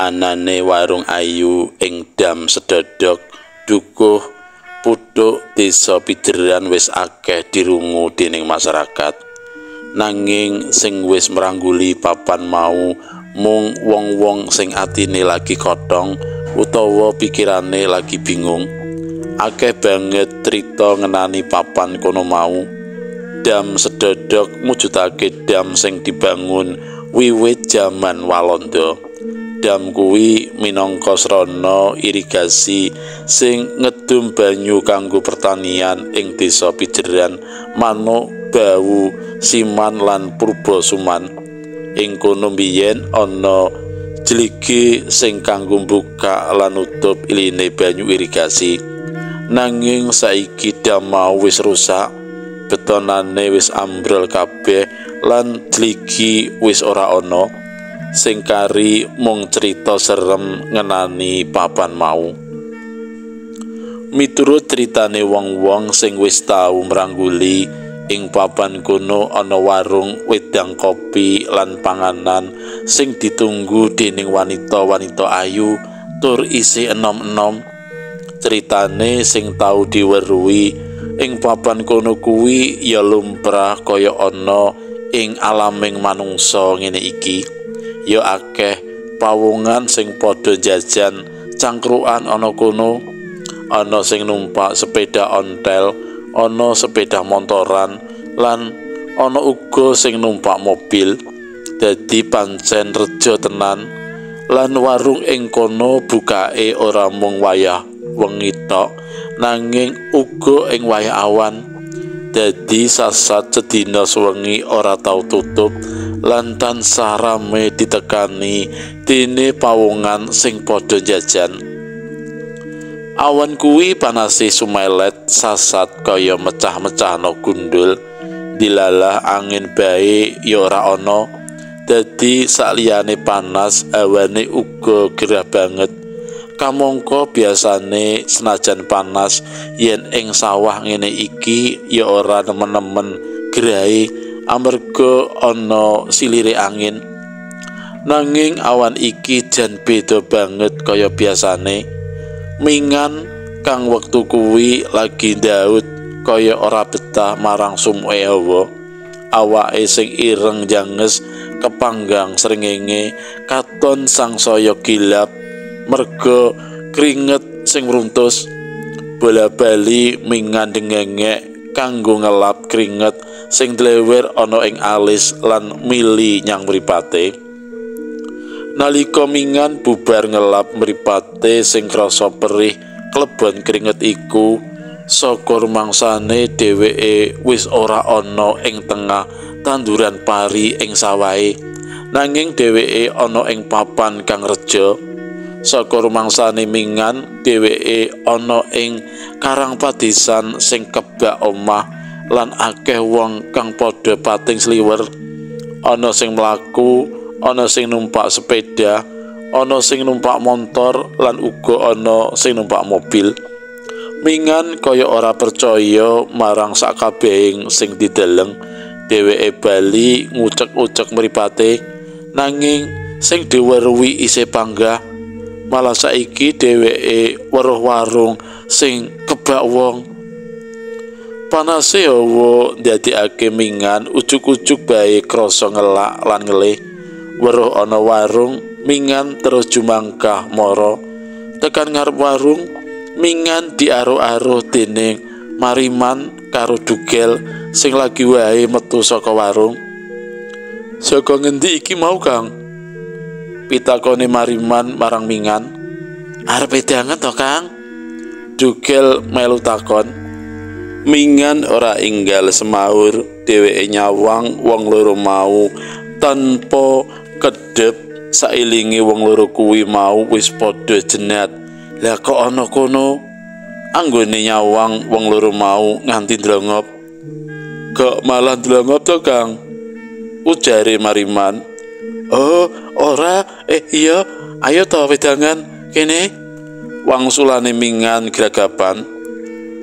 Anane warung ayu ing Dam Sedodok Dukuh Puthuk Desa Pijeran wis akeh dirungu dening masyarakat. Nanging sing wis mrangguli papan mau mung wong-wong sing atine lagi kothong utawa pikirane lagi bingung. Akeh banget crita ngenani papan kono mau. Dam Sedodok mujudake dam sing dibangun wiwit jaman Walanda. Dam kuwi minangka srana irigasi sing ngedum banyu kanggo pertanian ing Desa Pijeran, Manuk, Bawu, Siman lan Purbasuman. Ing kono biyen ana jligi sing kanggo mbuka lan nutup iline banyu irigasi. Nanging saiki dam mau wis rusak, betonane wis ambrol kabeh lan jligi wis ora ana. Sing kari mung crita serem ngenani papan mau. Miturut critane wong-wong sing wis tau mrangguli ing papan kono ana warung wedang kopi lan panganan sing ditunggu dening wanita-wanita ayu tur isih enom-enom. Critane sing tau diweruhi ing papan kono kuwi ya lumrah kaya ana ing alaming manungsa ngene iki. Ya akeh pawongan sing padha jajan cangkrukan ana kono, ana sing numpak sepeda ontel, ana sepeda montoran, lan ana uga sing numpak mobil. Dadi pancen reja tenan. Lan warung ing kono bukake ora mung wayah wengi tok, nanging uga ing wayah awan. Dadi sasat sedina suwengi ora tau tutup lan tansah rame ditekani dene pawongan sing padha jajan. Awan kuwi panase sumelet sasat kaya mecah-mecahno gundul. Dilalah angin bae ya ora ana. Dadi sakliyane panas, awane uga gerah banget. Kamangka biasane senajan panas yen ing sawah ngene iki ya ora nemen-nemen gerahe amarga ana silire angin. Nanging awan iki jan beda banget kaya biasane. Mingan kang wektu kuwi lagi ndaut kaya ora betah marang sumuke hawa. Awake sing ireng janges kepanggang srengenge katon sangsaya gilap merga kringet sing mruntus. Bola-bali mingan dengengek kanggo ngelap kringet sing dlewer ana ing alis lan mili nyang mripate. Nalika mingan bubar ngelap mripate sing krasa perih klebon kringet iku, saka rumangsane dheweke wis ora ana ing tengah tanduran pari ing sawahe, nanging dheweke ana ing papan kang reja. Saka rumangsane mingan dheweke ana ing karang padesan sing kebak omah lan akeh wong kang padha pating sliwer. Ana sing mlaku, ana sing numpak sepeda, ana sing numpak montor lan uga ana sing numpak mobil. Mingan kaya ora percaya marang sakabehing sing dideleng. Dheweke bali ngucek-ucek mripate, nanging sing diweruhi isih panggah. Malah saiki dheweke weruh warung sing kebak wong. Panase hawa ndadekake mingan ujug-ujug bae krasa ngelak lan ngelih. Weruh ana warung, mingan terus jumangkah mara. Tekan ngarep warung, mingan diaruh-aruh dening Mariman karo Dugel sing lagi wae metu saka warung. "Saka ngendi iki mau, Kang?" pitakone Mariman marang Mingan. "Arep wedangan to, Kang?" Dugel melu takon. Mingan ora enggal semaur, dheweke nyawang wong loro mau tanpa kedhep. Sailinge wong loro kuwi mau wis padha jenat. Lah kok ana kono? Anggone nyawang wong loro mau nganti ndlongop. "Kok malah ndlongop to, Kang?" ujare Mariman. "Oh, ora, iya, ayo to wedangan kene." Wangsulane Mingan gragapan.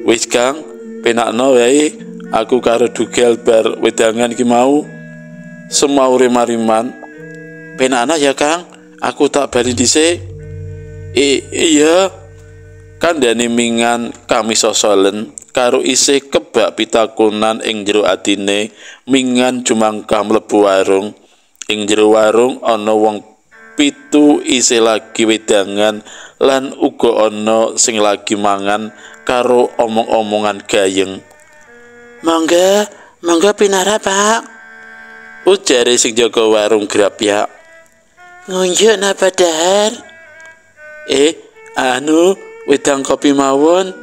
"Wis, Kang, penakno wae, aku karo Dugel bar wedangan iki mau." Semaure Mariman. "Penakno ya, Kang. Aku tak bali dhisik. Iya. Kandhane Mingan kami sosolen karo isih kebak pitakonan ing jero atine. Mingan jumangkah mlebu warung. Ing jero warung ana wong 7 isih lagi wedangan lan uga ana sing lagi mangan karo omong-omongan gayeng. Mangga, mangga pinara, Pak. Ujare sing jaga warung grapyak. Ngunjuk napa dahar? Anu, wedang kopi mawon.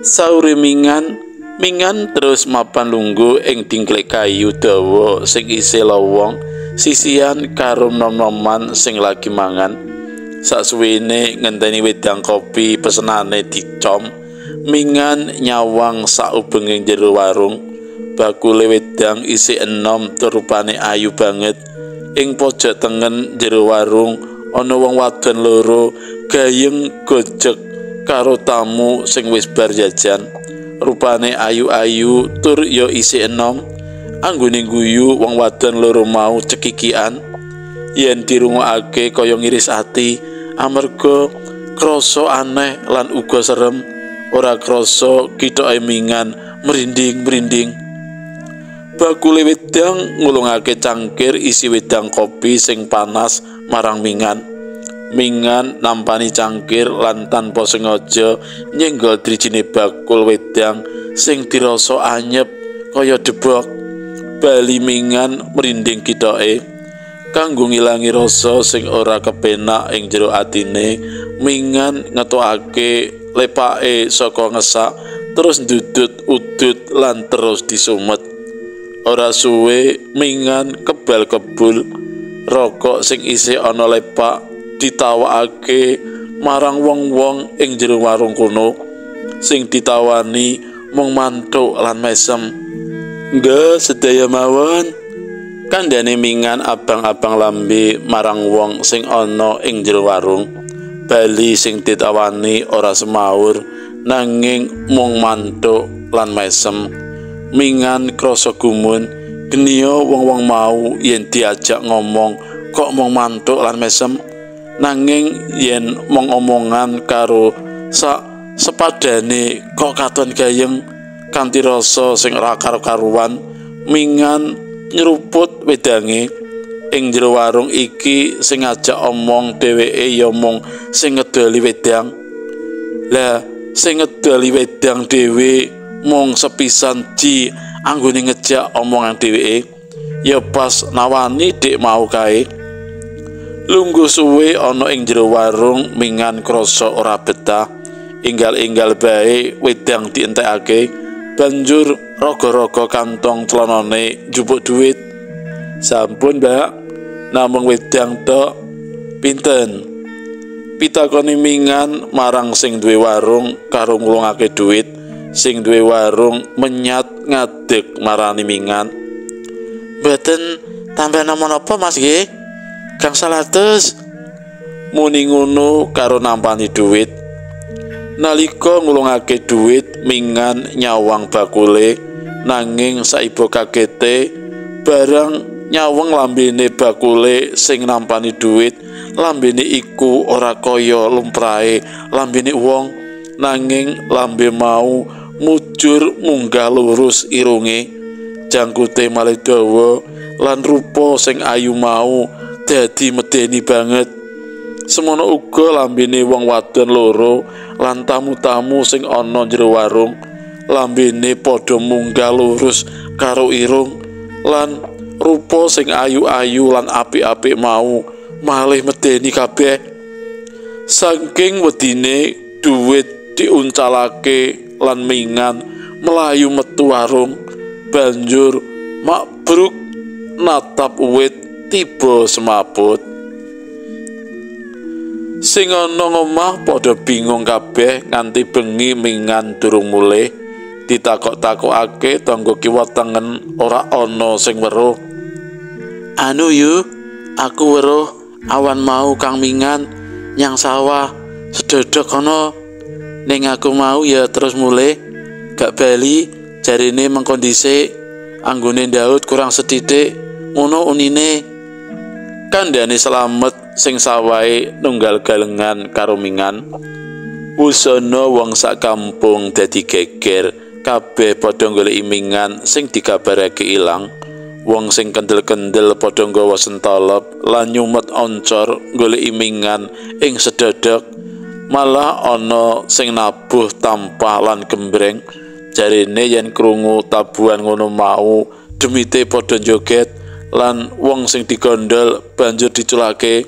Saure Mingan, Mingan terus mapan lungguh ing dingklek kayu dawa sing isih lowong, sisian karo nom-noman sing lagi mangan. Saksuwene ngenteni wedang kopi pesenane dicom, Mingan nyawang saubenging jero warung. Bakule wedang isih enom tur rupane ayu banget. Ing pojok tengen jero warung ana wong wadon loro gayeng gojek karo tamu sing wis bar jajan. Rupane ayu-ayu tur ya isih enom. Anggone guyu wong wadon loro mau cekikian. Yen dirungokake kaya ngiris ati amarga krasa aneh lan uga serem. Ora krasa kithoke Mingan merinding-merinding. Bakule wedang ngulungake cangkir isi wedang kopi sing panas marang Mingan. Mingan nampani cangkir lan tanpa sengaja nyenggol drijine bakul wedang sing dirasa anyep kaya debok. Bali Mingan merinding kithoke. Kanggo ngilangi rasa sing ora kepenak ing jero atine, Mingan ngetokake lepake saka ngesak terus ndudut udut lan terus disumet. Ora suwe Mingan kebal kebul. Rokok sing isih ana lepak ditawakake marang wong-wong ing jero warung kono. Sing ditawani mung mantuk lan mesem. Nggih sedaya mawon. Kandhane Mingan abang-abang lambe marang wong sing ana ing jero warung. Bali sing ditawani ora semaur nanging mung mantuk lan mesem. Mingan krasa gumun, geniya wong-wong mau yen diajak ngomong kok mung mantuk lan mesem, nanging yen mung omongan karo sak sepadane kok katon gayeng kanthi rasa sing ora karu-karuan. Mingan nyeruput wedange. Ing jero warung iki sing ngajak omong dheweke ya mung sing ngedoli wedang. Lah sing ngedoli wedang dhewe mung sepisan ji anggone ngejak omongan dheweke ya pas nawani dik mau kae. Lungguh suwe ana ing jero warung, Mingan krasa ora betah. Enggal-enggal bae wedang dientekake, banjur raga-raga kantong clanane njupuk duit. Sampun, Mbak, namung wedang tok. Pinten? Pitakone Mingan marang sing duwe warung karo ngulungake duit. Sing duwe warung menyat ngadeg marani Mingan. Mboten tambah napa-napa, Mas nggih. Gangsal atus. Muni ngono karo nampani duit. Nalika ngulungake duit, Mingan nyawang bakule, nanging saiba kagete barang nyawang lambene bakule sing nampani duit, lambene iku ora kaya lumrahe lambene wong, nanging lambe mau mujur munggah lurus irunge, jangkute malih dawa lan rupa sing ayu mau dadi medeni banget. Semono uga lambene wong wadon loro lan tamu-tamu sing ana jero warung, lambene padha munggah lurus karo irung lan rupa sing ayu-ayu lan apik-apik mau malih medeni kabeh. Saking wedine duit diuncalake lan Mingan melayu metu warung, banjur makbruk natap wit tiba semaput. Sing ana ngomah padha bingung kabeh nganti bengi Mingan durung mulih. Ditakok-takokake tangga kiwa tengen ora ana sing weruh. Anu yu, aku weruh awan mau Kang Mingan nyang sawah sedodok kono. Ning aku mau ya terus mulih, gak bali jarine mengko dhisik, anggone Daud kurang sethithik ngono unine. Kandhane Slamet sing sawahe nunggal galengan karo Mingan. Wusana wong sak kampung dadi geger, kabeh padha goleki Mingan sing dikabarake ilang. Wong sing kendel-kendel padha nggawa sentolop lan nyumet oncor goleki Mingan ing Sedodok. Malah ana sing nabuh tampah lan gembreng. Jarene yen krungu tabuhan ngono mau, demite padha joget lan wong sing digondol banjur diculake.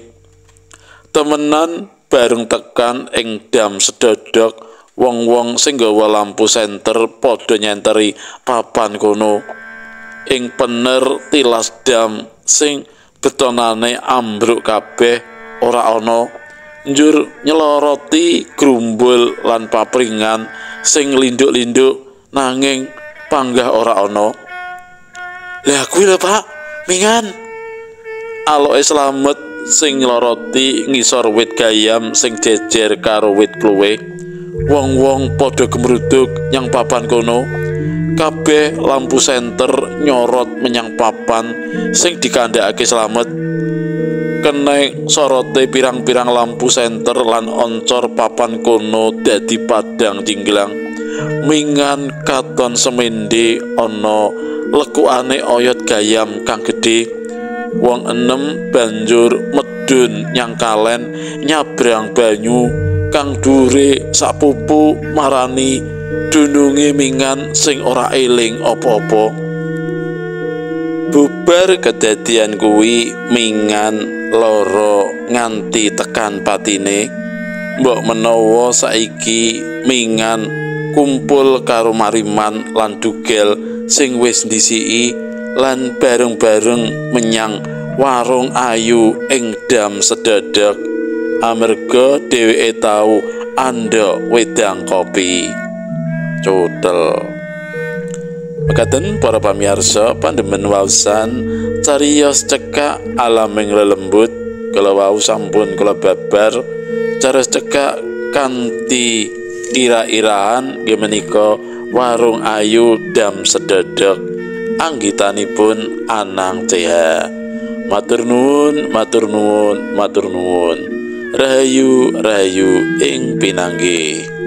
Temenan bareng tekan ing dam Sedodok, wong-wong sing nggawa lampu senter padha nyenteri papan kono. Ing pener tilas dam sing betonane ambruk kabeh ora ana. Njur nyeloroti grumbul lan papringan sing linduk-linduk nanging panggah ora ana. Lah kuwi lho Pak, Mingan. Aloke Slamet sing nyeloroti ngisor wit gayam sing jejer karo wit kluwe. Wong-wong padha gemruduk nyang papan kono. Kabeh lampu senter nyorot menyang papan sing dikandhakake Slamet. Keneng sorote pirang-pirang lampu senter lan oncor papan kono dadi padang jinglang. Mingan katon semende ana lekukane oyot gayam kang gedhe. Wong enem banjur medhun nyang kalen nyabrang banyu kang dhuwure sapupu marani dununge Mingan sing ora eling apa-apa. Bubar kedadian kuwi Mingan lara nganti tekan patine. Mbok menawa saiki Mingan kumpul karo Mariman lan Dugel sing wis ndisiki lan bareng-bareng menyang warung ayu ing dam Sedodok amarga dheweke tau andhok wedang kopi. Cotel. Mekaten para pamirsa pandemen waosan cariyos cekak alaming lelembut. Kala wau sampun kula babar cariyos cekak kanthi ira-iraan nggih menika warung ayu dam Sedodok anggitanipun Anang CH. Matur nuwun, matur nuwun, matur nuwun. Rahayu, rahayu ing pinanggih.